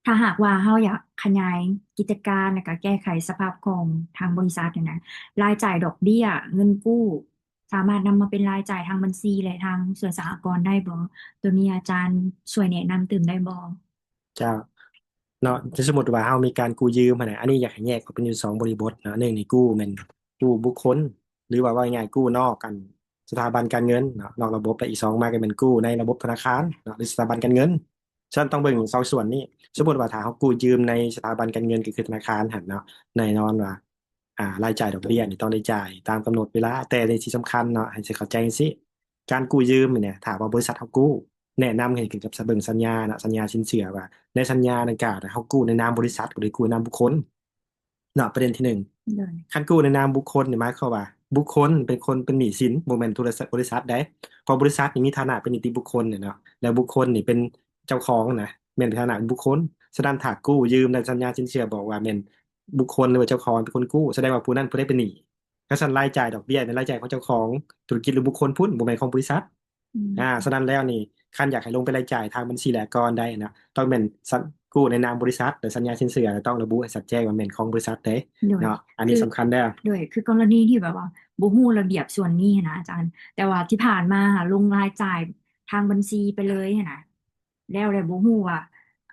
ຖ້າຫາກວ່າເຮົາຢາກຂະຫຍາຍກິດຈະການ ແລ້ວກໍແກ້ໄຂສະພາບຄລ່ອງທາງບໍລິສັດຫັ້ນນະ, ລາຍຈ່າຍດອກເບ້ຍເງິນກູ້ ສາມາດນຳມາເປັນລາຍຈ່າຍທາງບັນຊີ ແລະ ທາງສ່ວນສາອາກອນໄດ້ບໍ່? ໂຕນີ້ອາຈານຊ່ວຍແນະນຳຕື່ມໄດ້ບໍ່? ເຈົ້າ ເນາະ ແຕ່ສົມມຸດວ່າເຮົາມີການກູ້ຢືມຫັ້ນນະ, ອັນນີ້ຢາກໃຫ້ແຍກອອກເປັນຢູ່ສອງບໍລິບົດເນາະ. ໜຶ່ງນີ້ກູ້ແມ່ນກູ້ບຸກຄົນ ຫຼືວ່າເວົ້າງ່າຍໆ ກູ້ນອກ ອັນ ສະຖາບັນການເງິນເນາະ ນອກລະບົບ, ແລະ ອີກສອງມາກໍແມ່ນກູ້ໃນລະບົບທະນາຄານເນາະ ຫຼືສະຖາບັນການເງິນ. ສະນັ້ນຕ້ອງເບິ່ງສອງສ່ວນນີ້. ສົມມຸດວ່າຖ້າເຮົາກູ້ຢືມໃນສະຖາບັນການເງິນ ກໍຄືທະນາຄານຫັ້ນເນາະ, ແນ່ນອນວ່າ ອ່າ ລາຍຈ່າຍດອກເບ້ຍນີ້ຕ້ອງໄດ້ຈ່າຍຕາມກຳນົດເວລາ. ແຕ່ໃນທີ່ສຳຄັນເນາະ ໃຫ້ເຂົ້າໃຈຈັ່ງຊີ້, ການກູ້ຢືມນີ້ ຖ້າວ່າບໍລິສັດເຮົາກູ້ ແນະນຳໃຫ້ຂຶ້ນກັບ ເບິ່ງສັນຍາເນາະ, ສັນຍາສິນເຊື່ອ ວ່າໃນສັນຍາດັ່ງກ່າວນະ ເຮົາກູ້ໃນນາມບໍລິສັດ ບໍ່ໄດ້ກູ້ນາມບຸກຄົນເນາະ. ປະເດັນທີໜຶ່ງ ໂດຍ ຄັນກູ້ໃນນາມບຸກຄົນນີ້ ໝາຍຄວາມວ່າບຸກຄົນເປັນຄົນເປັນໜີ້ສິນ, ບໍ່ແມ່ນທຸລະ ບໍລິສັດໃດ. ເພາະບໍລິສັດນີ້ມີຖານະເປັນນິຕິບຸກຄົນເນາະ, ແລ້ວບຸກຄົນນີ້ເປັນເຈົ້າຂອງນະ, ແມ່ນຖານະເປັນບຸກຄົນ. ສະນັ້ນ ຖ້າກູ້ຢືມ ແລະ ສັນຍາສິນເຊື່ອບອກວ່າແມ່ນບຸກຄົນ ຫຼືວ່າເຈົ້າຂອງເປັນຄົນກູ້, ສະແດງວ່າຜູ້ນັ້ນຜູ້ໃດເປັນໜີ້. ຄັນຊັ້ນ ລາຍຈ່າຍດອກເບ້ຍເປັນລາຍຈ່າຍຂອງເຈົ້າຂອງທຸລະກິດ ຫຼື ບຸກຄົນພຸ້ນ, ບໍ່ແມ່ນຂອງບໍລິສັດ. ອືມ ອ່າ ສະນັ້ນແລ້ວນີ້ ຄັນຢາກໃຫ້ລົງເປັນລາຍຈ່າຍທາງບັນຊີ ແລະ ອາກອນໄດ້ນະ ຕ້ອງແມ່ນ ສັນ ກູ້ໃນນາມບໍລິສັດ ແລະ ສັນຍາສິນເຊື່ອ ແລະ ຕ້ອງລະບຸໃຫ້ຊັດແຈ້ງວ່າແມ່ນຂອງບໍລິສັດເດ້ ໂດຍ ເນາະ. ອັນນີ້ ຄື ສຳຄັນເດີ້. ໂດຍ ຄືກໍລະນີທີ່ແບບວ່າບໍ່ຮູ້ລະບຽບສ່ວນນີ້ຫັ້ນນະອາຈານ, ແຕ່ວ່າທີ່ຜ່ານມາລົງລາຍຈ່າຍທາງບັນຊີໄປເລີຍຫັ້ນນະ, ແລ້ວ ແລ້ວບໍ່ຮູ້ວ່າ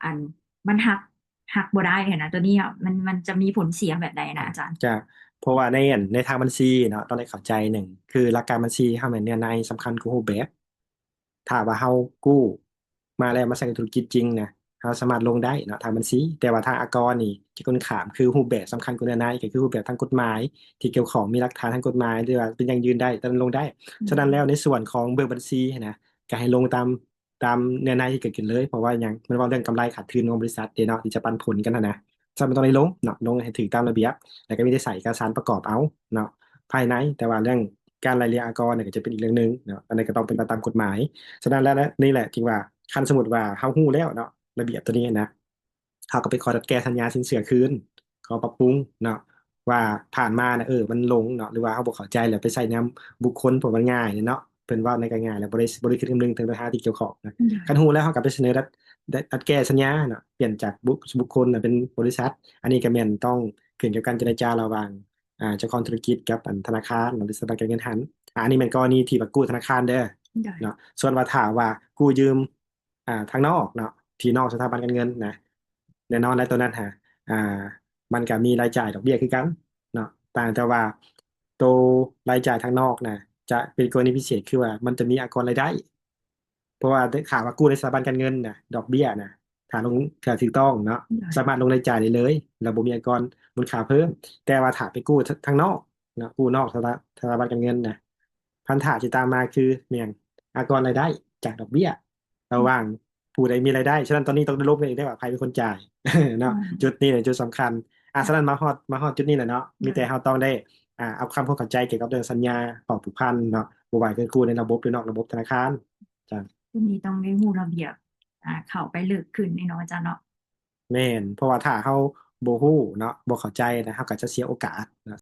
ອັນ ມັນຫັກ ຫັກບໍ່ໄດ້ຫັ້ນນະ, ໂຕນີ້ມັນ ມັນຈະມີຜົນເສຍແບບໃດນະອາຈານ? ຈະ ເພາະວ່າໃນ ອັນ ໃນທາງບັນຊີເນາະ ຕ້ອງໄດ້ເຂົ້າໃຈ ໜຶ່ງ ຄືຫຼັກການບັນຊີເຮົາແມ່ນເນື້ອໃນສຳຄັນກວ່າຮູບແບບ. ຖ້າວ່າເຮົາກູ້ມາແລ້ວມາໃຊ້ກັບທຸລະກິດຈິງນະ ເຮົາສາມາດລົງໄດ້ເນາະ ທາງບັນຊີ, ແຕ່ວ່າທາງອາກອນນີ້ຈະກົງກັນຂ້າມ, ຄືຮູບແບບສຳຄັນກວ່າເນື້ອໃນ ກໍຄືຮູບແບບທາງກົດໝາຍທີ່ກ່ຽວຂ້ອງ, ມີຫຼັກຖານທາງກົດໝາຍ ຫຼືວ່າເປັນຫຍັງຍື່ນໄດ້ ຕອນນັ້ນລົງໄດ້. ອືມ ສະນັ້ນແລ້ວໃນສ່ວນຂອງເບື້ອງບັນຊີຫັ້ນນະ ກໍໃຫ້ລົງຕາມ ຕາມເນື້ອໃນທີ່ເກີດຂຶ້ນເລີຍ, ເພາະວ່າຫຍັງ? ມັນເວົ້າເລື່ອງກຳໄລຂາດທຶນຂອງບໍລິສັດເດ້ເນາະ ທີ່ຈະປັນຜົນກັນຫັ້ນນະ. ສະນັ້ນມັນຕ້ອງໄດ້ລົງເນາະ, ລົງໃຫ້ຖືກຕາມລະບຽບ ແລ້ວກໍມີແຕ່ໃສ່ເອກະສານປະກອບເອົາເນາະ ພາຍໃນ. ແຕ່ວ່າເລື່ອງການໄລ່ເລຍອາກອນນີ້ກໍຈະເປັນອີກເລື່ອງໜຶ່ງເນາະ, ອັນນັ້ນກໍຕ້ອງເປັນໄປຕາມກົດໝາຍ. ສະນັ້ນແລ້ວ ນີ້ແຫຼະຈຶ່ງວ່າ ຄັນສົມມຸດວ່າເຮົາຮູ້ແລ້ວເນາະ ລະບຽບໂຕນີ້ນະ ເຮົາກໍໄປຂໍດັດແກ້ສັນຍາສິນເຊື່ອຄືນ, ຂໍປັບປຸງເນາະ ວ່າຜ່ານມານະ ເອີ ມັນຫຼົງເນາະ ຫຼືວ່າເຮົາບໍ່ເຂົ້າໃຈ ແລ້ວໄປໃຊ້ນາມບຸກຄົນ ເພາະມັນງ່າຍເນາະ, ເພິ່ນເວົ້າໃນກໍງ່າຍ ແລ້ວບໍ່ໄດ້ ບໍ່ໄດ້ຄິດຄຳນຶງເຖິງບັນຫາທີ່ກ່ຽວຂ້ອງນະ. ໂດຍ ຄັນຮູ້ແລ້ວ ເຮົາກໍໄປສະເໜີດັດ ດັດ ດັດແກ້ສັນຍາເນາະ, ປ່ຽນຈາກບຸ ບຸກຄົນນະເປັນບໍລິສັດ. ອັນນີ້ກໍແມ່ນຕ້ອງຂຶ້ນກັບການເຈລະຈາລະຫວ່າງ ອ່າ ເຈົ້າຂອງທຸລະກິດກັບ ອັນ ທະນາຄານ ຫຼື ສະຖາບັນການເງິນຫັ້ນ. ອັນນີ້ແມ່ນກໍລະນີທີ່ວ່າກູ້ທະນາຄານເດີ ໂດຍ ເນາະ. ສ່ວນວ່າຖ້າວ່າກູ້ຢືມ ອ່າ ທາງນອກເນາະ ທີ່ນອກສະຖາບັນການເງິນນະ ແນ່ນອນແລ້ວ ໂຕນັ້ນຫາ ອ່າ ມັນກະມີລາຍຈ່າຍດອກເບ້ຍຄືກັນເນາະ, ຕ່າງແຕ່ວ່າໂຕລາຍຈ່າຍທາງນອກນະ ຈະເປັນກໍລະນີພິເສດ ຄືວ່າມັນຈະມີອາກອນລາຍໄດ້. ເພາະວ່າຖ້າວ່າກູ້ໃນສະຖາບັນການເງິນນະ ດອກເບ້ຍນະ ຖ້າລົງ ຖ້າຖືກຕ້ອງເນາະ ໂດຍ ສາມາດລົງລາຍຈ່າຍໄດ້ເລີຍ ແລ້ວບໍ່ມີອາກອນມູນຄ່າເພີ່ມ. ແຕ່ວ່າຖ້າໄປກູ້ທາງນອກເນາະ ກູ້ນອກສະຖາ ສະຖາບັນການເງິນນະ ພັນທະທີ່ຕາມມາຄືແມ່ນຫຍັງ? ອາກອນລາຍໄດ້ຈາກດອກເບ້ຍ ລະຫວ່າງຜູ້ໃດມີລາຍໄດ້. ສະນັ້ນຕອນນີ້ຕ້ອງໄດ້ລົງກັນອີກໄດ້ວ່າໃຜເປັນຄົນຈ່າຍເນາະ. ອືມ ຈຸດນີ້ແຫຼະຈຸດສຳຄັນ. ອ່າ ສະນັ້ນມາຮອດ ມາຮອດຈຸດນີ້ແຫຼະເນາະ, ໂດຍ ມີແຕ່ເຮົາຕ້ອງໄດ້ ອ່າ ເອົາຄວາມເຂົ້າໃຈກ່ຽວກັບເລື່ອງສັນຍາຂໍ້ຜູກພັນເນາະ, ບໍ່ວ່າຈະກູ້ໃນລະບົບ ຫຼື ນອກລະບົບທະນາຄານ. ຈ້ະ ໂຕນີ້ຕ້ອງໄດ້ຮູ້ລະບຽບ ອ່າ ເຂົ້າໄປເລິກຂຶ້ນເນາະອາຈານເນາະ. ແມ່ນ ເພາະວ່າຖ້າເຮົາບໍ່ຮູ້ເນາະ ບໍ່ເຂົ້າໃຈນະ ເຮົາກໍຈະເສຍໂອກາດເນາະ.